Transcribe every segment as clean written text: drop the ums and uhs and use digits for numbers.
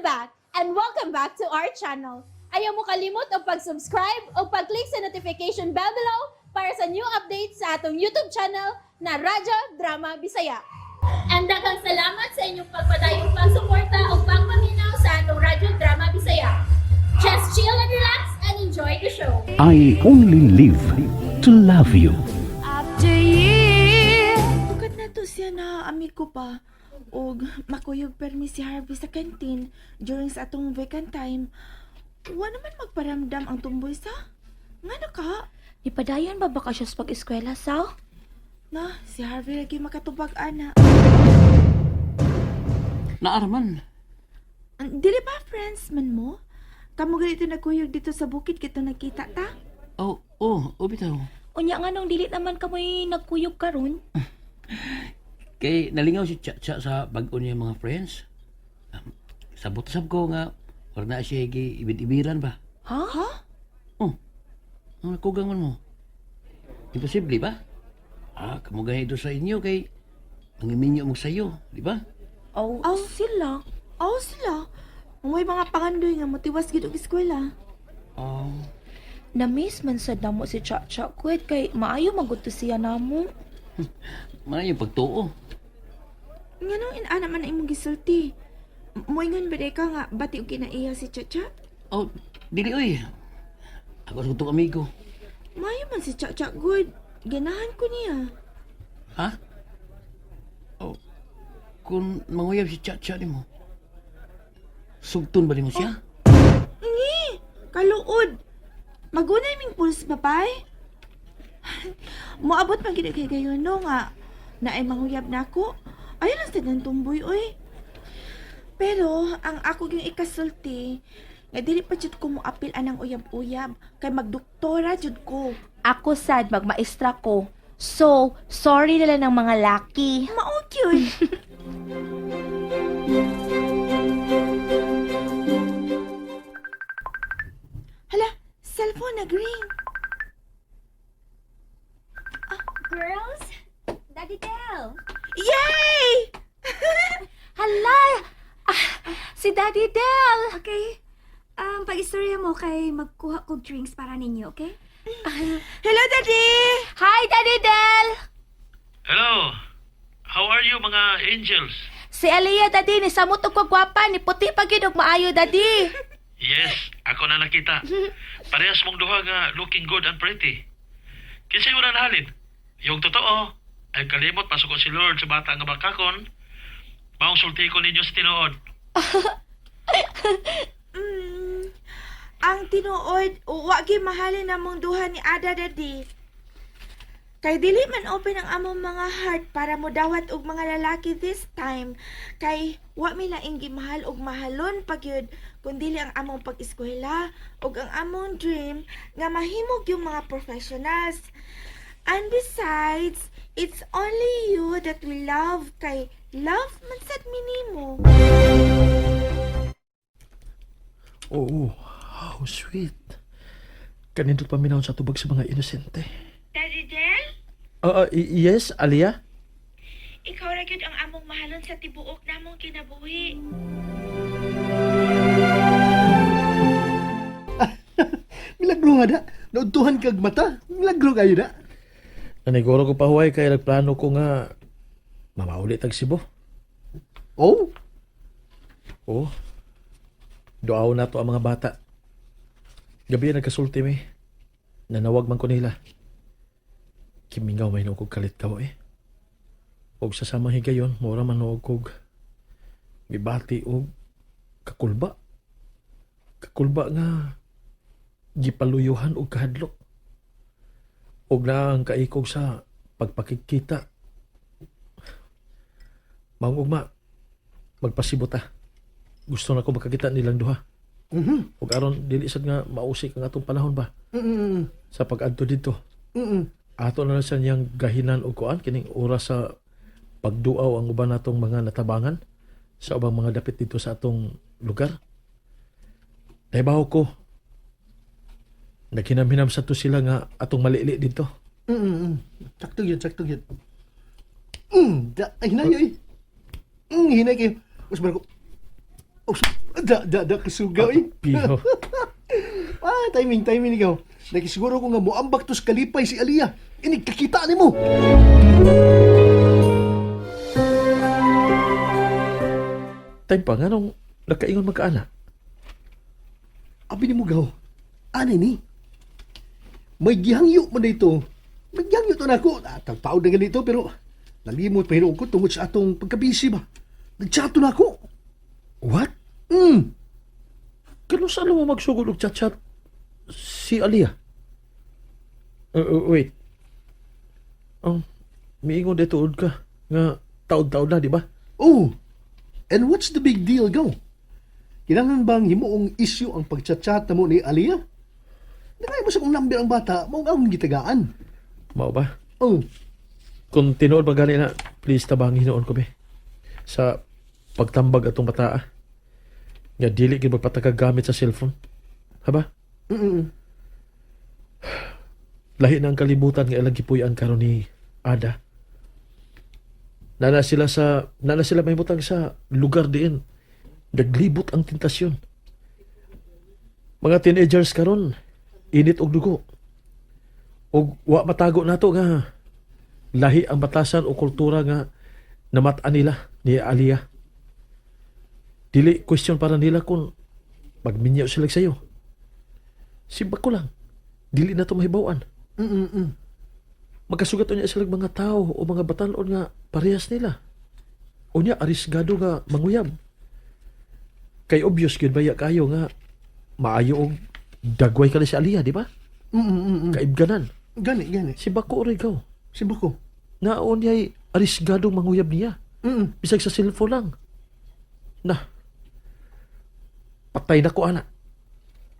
I'm back and welcome back to our channel. Ayaw mo kalimot og pag-subscribe o pag-click sa notification bell below para sa new updates sa atong YouTube channel na Radyo Drama Bisaya. And daghang salamat sa inyong pagpadayong pagsuporta o pagpaminaw sa atong Radyo Drama Bisaya. Just chill and relax and enjoy the show. I only live to love you. After years. Bukod na to siya na amigo pa. Og makuyog permi si Harvey sa canteen during sa atong vacant time. Wa naman magparamdam ang tumboy sa. Ngano ka? Nipadayon ba baka siya sa pag-eskwela, Saw? Na, si Harvey lagi makatubag ana. Naarman. Dili ba friends man mo? Kamo ganito nagkuyog dito sa bukid kito nagkita ta? Oh, bitaw. Unya nga nung dili naman kamoy nagkuyog karon. Kay nalingaw si Chacha sa bag-o niya mga friends. Sabot sab ko nga wala na siya gi ibid-ibiran ba. Ha? Ha? Oh. Ang nakugang man mo. Imposible ba? Ah, kamo ganito sa inyo kay ang iminyo mo sayo, di ba? Oh, Aw. sila. Oh, sila. May mga pangandoy nga motiwas gid og eskwela. Oh. Na-miss man sad namo si Chacha kwet kay maayo magud to siya namo. Mana yung pagtuo. Nganong inana man ang imong gisulti? Moingon ba di ka nga bati og kinaiya si Chacha? Oh, dili oy. Ako sa itong amigo. Maayo man si Chacha good. Ganahan ko niya. Ha? Oh, kung manguyab si Chacha nimo, sugton ba nimo siya? Ngi, kaluod. Magunay ming puls papay. Moabot man gid kay gayon no nga naay manguyab nako. Ayo lang sa ng tumboy oy. Pero ang ako gyung ikasulti nga dili pa jud ko moapil anang uyab-uyab kay magdoktora jud ko. Ako sad magmaestra ko. So, sorry na lang ng mga laki. Mao gyud. Hala, cellphone nag-ring. Girls, Daddy Del! Yay! Hala! Ah, si Daddy Del! Okay. Pag-istorya mo kay magkuha kog drinks para ninyo, okay? Hello, Daddy! Hi, Daddy Del! Hello. How are you, mga angels? Si Aliyah, Daddy, ni samot og kagwapa, ni puti pa gyud og maayo, Daddy. Yes, ako na nakita. Parehas mong duha nga looking good and pretty. Kinsay wala nahalin? Yung totoo, ay kalimot pasuko si Lord sa bata nga bakakon. Maong sulti ko ninyo sa tinuod. Ang tinuod, wa gyud mahalin namong duha ni Ada, Daddy. Kay dili man open ang among mga heart para modawat og mga lalaki this time. Kay wa mi laing gimahal og mahalon pa gyud kun dili ang among pag-eskwela ug ang among dream nga mahimog yung mga professionals. And besides, it's only you that we love kay love man sad mi nimo. Oo, how sweet. Kanindot paminaw sa tubag sa mga inosente. Daddy Del, Yes, Alia? ikaw ra gyud ang among mahalon sa tibuok namong kinabuhi. Milagro nga na. Naudtuhan kag mata. Milagro kayo na. Naniguro ko pa huway kay nagplano ko nga mamauli tag Cebu. Oh, Oo. Duaw na to ang mga bata. Gabi nagkasulti mi. Nanawag man ko nila. Kimingaw may kog kalit ka eh. Og sa samang higayon, mura man og kog gibati og kakulba. Kakulba nga gipaluyuhan og kahadlok. Og na ang kaikog sa pagpakikita. Maong ugma, magpasibot ta. Gusto na ko makakita nilang duha. Ug aron dili sad nga mausik ang atong panahon ba sa pag-adto didto. Ato na lang sa niyang gahinan og kuan kining oras sa pagduaw ang uban natong mga natabangan sa ubang mga dapit dito sa atong lugar. Nahibaw ko. Naghinam-hinam sa to sila nga atong malili dito. Sakto yun, sakto yun. Da, ay, hinay, ay. Hinay kayo. Us, barko. Us, Da, da, da, kasugaw eh. Piho. Ah, timing, timing ikaw. Nakisiguro ko nga moambak tos kalipay si Aliyah. Inig kakita nimo. Time pa, nganong nakaingon magkaana? Abi ni mo gaw. Ani ni? May gihangyo man dito. May gihangyo to nako. Ah, tagpaod na ganito pero nalimot pa hinuon ko tungod sa atong pagkabisi ba. Nagchato na ako. What? Kano saan mo magsugod og chat-chat si Aliyah? Wait. Miingon dito ka nga taod-taod na, di ba? Oh. And what's the big deal gaw? Kinahanglan bang himuong issue ang pagchat-chat na mo ni Aliyah? Nangay mo sa kong number ang bata, mao ang akong gitagaan. Mao ba? Oh, Kung tinuod ba gani na, please tabangin noon ko be. Sa pagtambag atong bataa. Nga dili gid magpataka gamit sa cellphone. Haba? mm. Lahi na ang kalibutan nga ilang gipuy-an karon ni Ada. Nana sila mahimutang sa lugar diin. Naglibot ang tentasyon. Mga teenagers karon init og dugo. Og wa matago nato nga lahi ang batasan o kultura nga namat-an nila ni Aliyah. Dili question para nila kung magminyo sila sayo. Simbag ko lang. Dili na to mahibaw-an. Mm. Magkasugat unya sila mga tao o mga batan-on nga parehas nila. Unya arisgado nga manguyab. Kay obvious gyud baya kayo nga maayo og dagway ka na si Aliyah, di ba? Mm. Kaibganan. Gani, gani. Si Bako rin ikaw. Si Bako. Naon niya'y arisgadong manguyab niya. Bisag sa cellphone lang. Na. Patay na ko, ana.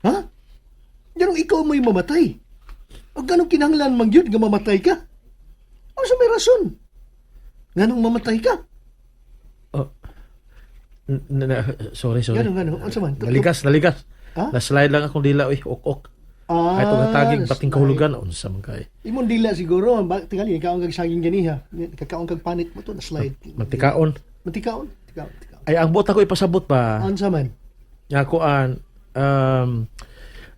Ha? Ganong ikaw may mamatay. O ganong kinahanglan man gyud nga mamatay ka? Ano sa may rason? Nganong mamatay ka? Oh. Sorry, sorry. Ganong, ganong. Ano sa man? Naligas, naligas. Ha? Naslide lang akong dila, uy. Ok, ok. Ah, Ay, itong hatagig, bating naslide. kahulugan. Unsa man kay. Imong dila siguro. Tingali, ikaw ang kagsaging ganiha. Kakaon kag panit mo to, na-slide. Magtikaon. Matikaon? Tikaon, tikaon. Ay, ang buot ako ipasabot ba? Ano sa man? Nga kuan,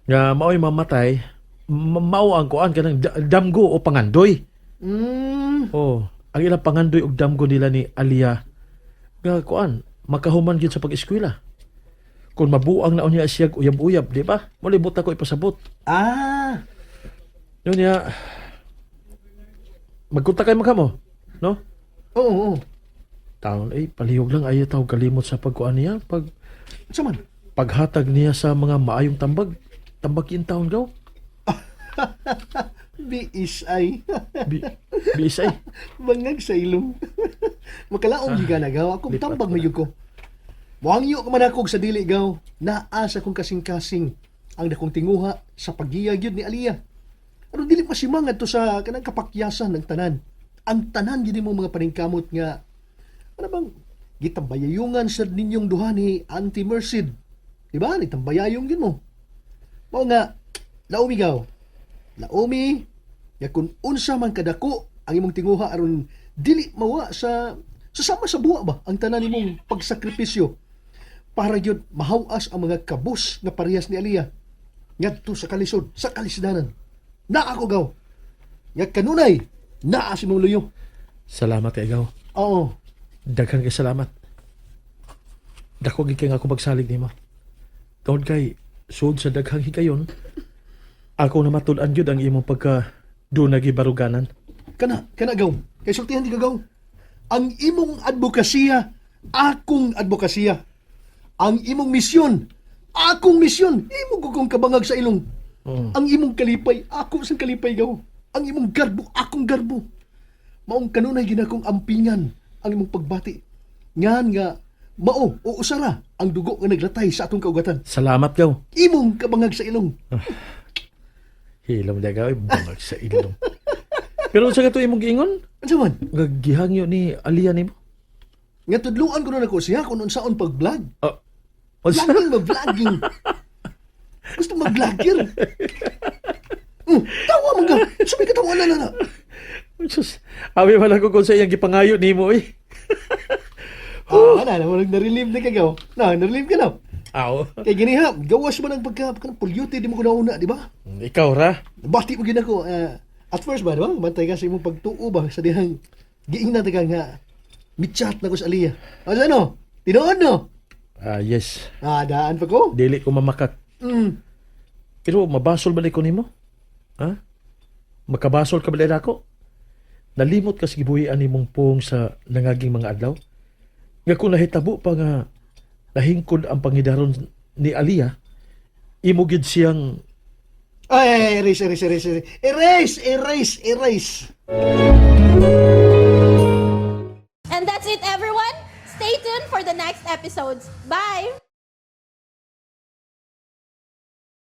nga mao'y mamatay, mao ang kuan kanang damgo o pangandoy. Oh, ang ilang pangandoy og damgo nila ni Alia nga kuan, makahuman gyud sa pag-eskwela. Kung mabuang na unya siya uyab-uyab, di ba? Molibot ako ipasabot. Ah, Yun niya, magkunta kay magkamo, no? Oo, oo. Taon, eh, palihog lang ayaw tao kalimot sa pagkuan niya, Sa man? paghatag niya sa mga maayong tambag. Tambag yung taon gaw. BSI. BSI. Bangag sa ilong. Makalaom ah, ka na gaw. Akong lipat tambag ko na. mayug ko. Muhangyo ka man ako sa dili gaw. Naa sa kong kasing-kasing ang dakong tinguha sa paggiya gyud ni Aliyah. Ano dili masimang adto sa kanang kapakyasan ng tanan. Ang tanan gyud mo mga paningkamot nga ano bang gitambayayungan sa ninyong duha ni Auntie Merced. Diba? Nitambayayong gyud mo. Mao nga laumi gaw. Laumi nga kung unsa man kadako ang imong tinguha aron dili mawa sa sama sa buwa ba ang tanan nimong pagsakripisyo para gyud mahawas ang mga kabus nga parehas ni Aliyah ngadto sa kalisod sa kalisdanan. Naa ko gaw. Nga kanunay naa si mong luyo. Salamat kay gaw. Oo. Daghan kay salamat. Dako gid kay nga ako magsalig nimo. Tungod kay sud sa daghang higayon, ako na matud-an gyud ang imong pagka dunagi baruganan. Kana, kana gaw. Kay sultihan di ka gaw. Ang imong advokasya, akong advokasya. Ang imong misyon, akong misyon. Imo ko kong kabangag sa ilong. Ang imong kalipay, ako sang kalipay gaw. Ang imong garbo, akong garbo. Maong kanunay ginakong ampingan ang imong pagbati. Ngan nga mao o usara ang dugo nga naglatay sa atong kaugatan. Salamat gaw. Imong kabangag sa ilong. Hilom da gaw, bangag sa ilong. Pero sa kato imong giingon, Unsa man? nga gihangyo ni Aliyah nimo. Nga tudluan ko na nako siya kung unsaon pag-vlog. Unsa? Vlogging ba? Vlogging. Gusto mag-vlogger. Tawa man ka. Sabi ka tawa na na na. Sus, abi man ako kung sa iyang gipangayo nimo eh. Ah, na, na, na-relieve na ka gaw. Na, na-relieve ka na. Aw. Kay giniha, gawas man ang pagka kanang polluted di mo ko nauna, di ba? Ikaw ra. Bati mo gyud ako. At first ba, di ba? Bantay ka sa imong pagtuo ba sa dihang giingnan ta ka nga michat na ko sa Aliyah. O sa ano? Tinuod no? Ah, yes. Ah, daan pa ko. Dili ko mamakat. Pero mabasol ba ko nimo? Ha? Makabasol ka ba dahil ako? Nalimot ka sa gibuhian nimong pong sa nangaging mga adlaw? Nga kung nahitabo pa nga nahingkod ang pangidaron ni Aliyah, imo gyud siyang Ay, ay, ay, erase, erase, erase, erase, erase, erase, erase. And that's it, everyone. Stay tuned for the next episodes. Bye!